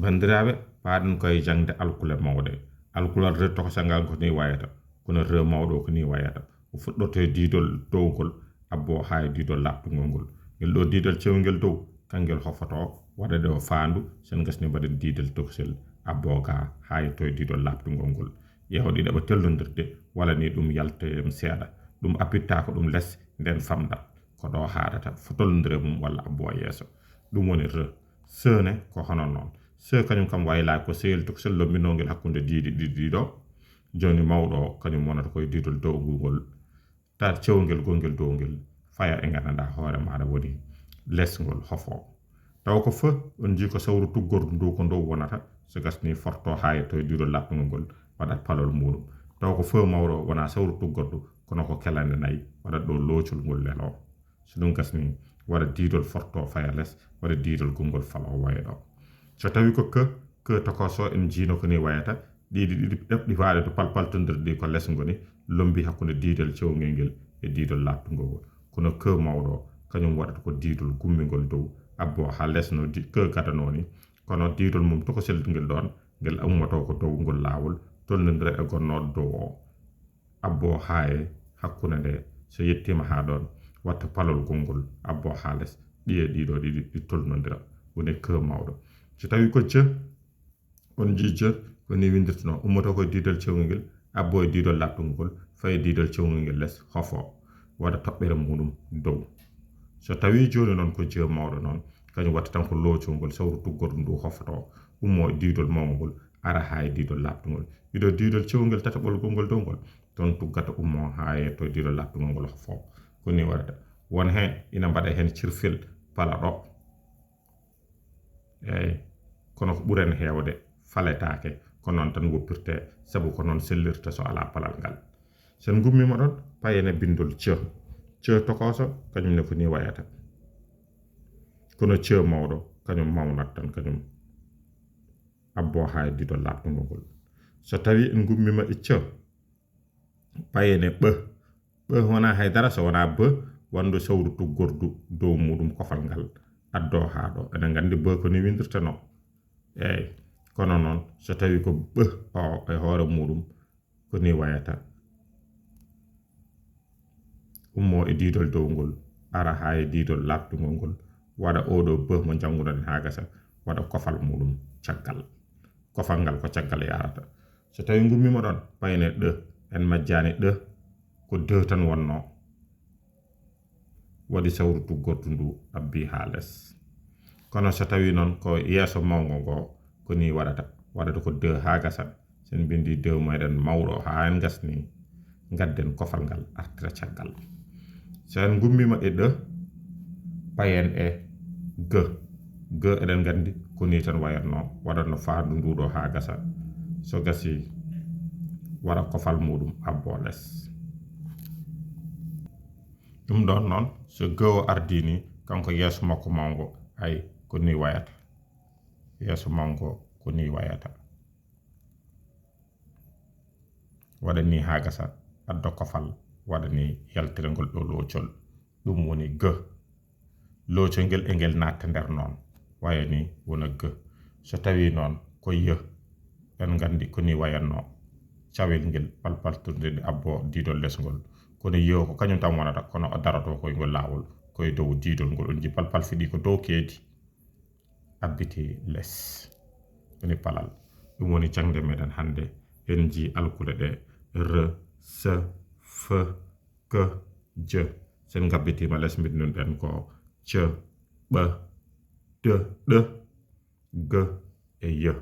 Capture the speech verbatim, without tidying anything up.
Banndiraaɓe, paaɗen koye jaŋde alkule mawɗe. Alkulal re tokosal ngal ko ni wayata, kono re mawɗo ko ni wayata. O fuɗɗorto e diidol downgol, abboo haa e diidol laaɓtungol ngol. Ngel ɗo diidol cewngel dow, kangel hofoto, waɗa ɗo faandu, sen gasni mbaɗen diidol tokosel, abboo ga haa yetto e diidol laaɓtungol ngol. Ƴeewa ɗiɗaɓa tellondirde, walla ni ɗum yalta en seeɗa. Ɗum appittaako ɗum les, nden famɗa. Ko ɗo haaɗata, fotolondire mum walla abboo yeeso. Ɗum woni re. Se ne ko hono noon. Se kañum kam wayla ko seyel tokosel lombinongel hakkunde diidi ɗiɗi ɗiɗo. Jooni mawɗo o, kañum wonata koye diidol downgol ngol. Taat cewngel gongel downgel. Faya e gandanɗa hoore maɗa woni lesngol hofo. Taw ko feu, on jii ko sawru tuggordu ndu ko ndow wonata, so gasni forto haa yetto e diidol laaɓtungol ngol, waɗat palol muɗum. Taw ko feu mawɗo wona sawru tuggordu, kono ko kelande nayi, waɗat ɗo loocol ngol lelo. So ɗum gasni, waɗa diidol forto faya les, waɗa diidol gongol falo waya ɗo. So tawi ko ke, ke tokoso en jiino ko ni wayata, ɗiɗi ɗiɗi ɗefɗi faade to palpaltondirɗi ko les ngoni, lombi hakkunde diidol cewngel ngel e diidol laaɓtungol ngol. Kono ke mawɗo, kañum waɗata ko diidol gummingol dow, abbo haa les no di-, ke gadano ni. Kono diidol mum tokosel ngel ɗon, ngel ummoto ko dow ngol laawol, tolnondira e gonnooɗo dow o. Abbo haa e hakkunde nde, so yettiima haa ɗon, watta palol gongol, abbo haa les, ɗiye ɗiɗo ɗiɗi ɗi tolnondira, woni ke mawɗo. So tawi ko je, on jii je, ko ni windirtuno, ummoto ko e diidol cewngel ngel, abbo e diidol laaɓtungol ngol, fayi e diidol cewngel ngel les, hofo, waɗa toɓɓere muɗum dow. So tawi jooni noon ko je mawɗo noon, kañum watta tan ko loocol ngol, sawru tuggordu ndu hofoto, ummo e diidol mawngol, ara haa e diidol laaɓtungol. Iɗo diidol cewngel tataɓol gongol dow ngol, toon tuggata ummo haa yetto diidol laaɓtungol ngol hofo. Ko ni waɗata. Won heen ina mbaɗa heen cirfel pala ɗo. Eey, kono ko ɓuren heewde faletaake, ko noon tan woppirte, sabu ko noon sellirta so alaa palal ngal. So en ngummiima ɗoon, payen e binndol ce. Ce tokooso, kañum ne ko ni wayata. Kono ce mawɗo, kañum mawnat tan, kañum abbo haa e diidol laaɓtungol ngol. So tawi en ngummiima e ce, payen e ɓe. Ɓe wonaa hay dara so wonaa be wonde sawru tuggordu dow muɗum kofal ngal. Addo haa ɗo. Eɗen nganndi be ko ni windirtenoo. Eey, kono noon, so tawi ko ɓe o e hoore muɗum, ko ni wayata. Ummo e diidol dow ngol, ara haa e diidol laaɓtungol ngol, waɗa oɗo be mo njanngunoɗen haa gasa, waɗa kofal muɗum caggal. Kofal ngal ko caggal yarata. So tawi ngummiima ɗoon, payne ɗe, en majjaani ɗe, ko de tan wonnoo. Waɗi sawru tuggordu ndu, abbi haa les. Kono so tawi noon ko yeeso mawngo ngo, ko ni waɗata. Waɗata ko de haa gasa. So en mbinndi de meɗen mawɗo haa en gasni, ngadden kofal ngal artira caggal. So en ngummiima e ɗe, payen e ge. Ge eɗen nganndi ko ni tan wayatnoo, waɗatno faandu ndu ɗo haa gasa. So gasi, waɗa kofal muɗum abbo les. Ɗum ɗoon noon, so ge o ardii ni, kanko yeeso makko mawngo, ay, ko ni wayata. Yeeso mawngo ko ni wayata. Waɗa ni haa gasa, adda kofal, waɗa ni yaltirangol ɗo loocol. Ɗum woni ge. Loocol ngel e ngel naatta nder noon. Waya ni wona ge. So tawi noon ko ye, en nganndi ko ni wayatnoo. Cawel ngel palpaltirde nde abbo diidol les ngol. Kono ye ko kañum tan wonata, kono o daroto koye ngol laawol, koye dow diidol ngol. On njii palpal fiɗi ko dow keedi. Abbiti les. Woni palal. Ɗum woni jaŋde meɗen hannde. En njii alkule ɗe. Re, se, fe, ke, je. So en ngabbitiima les, mbiɗ nun ɗen ko ce, ɓe, de, ɗe, ge, e ye.